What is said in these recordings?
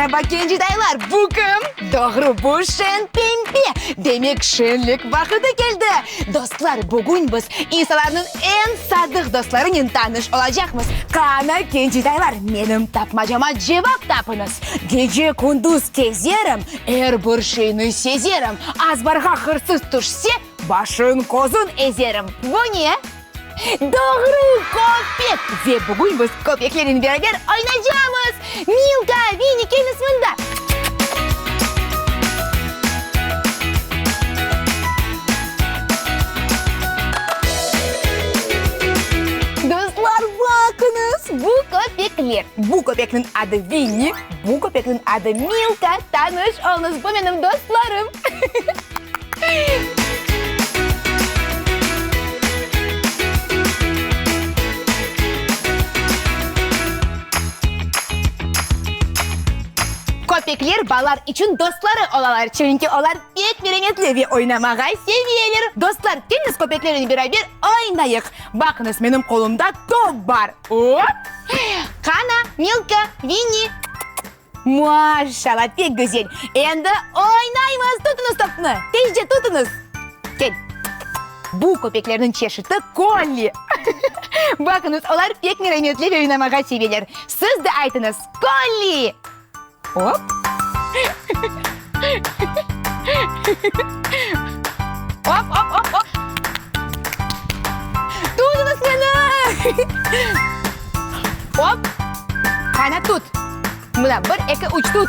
Meraba, kencitaylar! Bu kim? Doğru, bu Şen Pembe! Demek, şenlik vaqıtı keldi! Dostlar, bugün biz insanlarnıñ eñ sadıq dostlarınen tanış olacaqmız. Qana, kencitaylar, menim tapmacama cevap tapıñız! Gece-kündüz kezerim, er bir şeyni sezerim, azbarğa hırsız tüşse, başın-közün ezerim. Bu ne? Doğru, köpek! Ve bugün biz köpeklernen beraber oynaycamız! Milka, Vini, keliñiz mında! Dostlar, baqıñız, bu köpekler! Bu köpekniñ adı Vini, bu köpekniñ adı Milka. Tanış oluñız, bu menim dostlarım! Köpekler balalar içün dostları olalar, çünki olar pek meremetli ve oynamağa seveler. Dostlar, keliñiz köpeklernen beraber oynayıq. Baqıñız, menim qolumda top bar. Op! Qana, Milka, Vinni! Maşallah, pek güzel! Endi oynaymız! Tutuñız topnı! Tezce tutuñız! Kel! Bu köpeklerniñ çeşiti kolli. Baqıñız, olar pek merametli ve oynamağa seveler. Siz de aytıñız, Kolli! Op! Op, op, op, op! Tutuñız meni! Op! Qana, tut! Mına, bir, eki, üç, tut!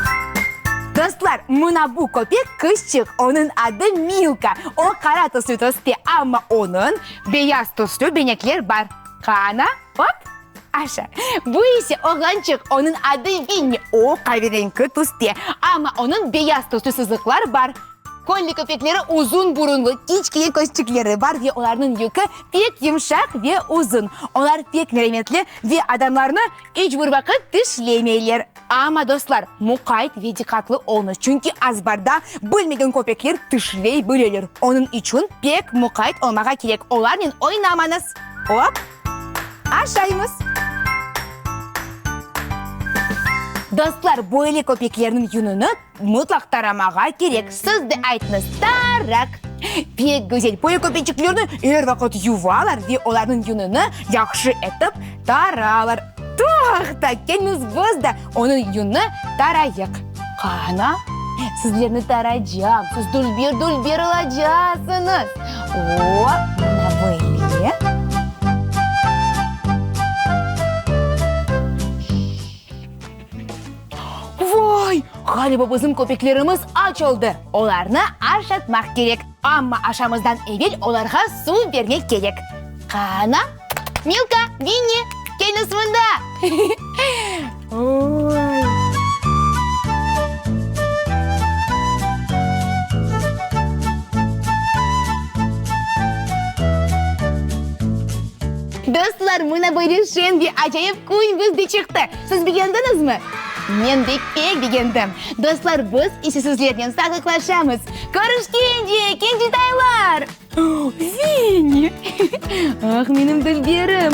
Dostlar, mına bu köpek qızçıq, onıñ adı Milka. O qara tüslü tüste, amma onıñ beyaz tüslü benekler bar. Qana, op, aşa. Bu ise oğlançıq, onıñ adı Vinni, o qaverenki tüste, amma onıñ beyaz tüslü sızıqlar bar. Kolli köpekleri uzun burunlı, kiçkene közçikleri bar ve olarnıñ yükü pek yımşaq ve uzun. Olar pek meremetli ve adamlarnı iç bir vaqıt tişlemeyler. Amma, dostlar, muqayt ve diqqatlı oluñız, çünki azbarda bilmegen köpekler tişley bileler. Onıñ içün pek muqayt olmağa kerek, olarnen oynamañız. Hop! Aşaymız! Dostlar, böyle köpeklerniñ yününi Mıtlaq taramağa kerek, siz de aytıñız, tarak! Pek güzel, böyle köpeçiklerni er vaqıt yuvalar ve olarnıñ yününi yahşı etip taralar. Toqta, keliñiz biz de onıñ yününi tarayıq. Qana, sizlerni taraycam, siz dülber-dülber olacasıñız. O, mına böyle. Vay! Ğaliba bizim köpeklerimiz aç oldı. Olarnı aşatmaq kerek. Amma aşamızdan evel olarğa suv bermek kerek. Qana, Milka, Vinni, keliñiz mında! Oy! Dostlar, mına böyle şeñ ve acayip kün bizde çıqtı. Siz begendiñizmi? Men de pek begendim. Dostlar, biz ise sizlernen sağlıqlaşamız. Körüşkence, kencitaylar! Vinni! Ah, menim dülberim!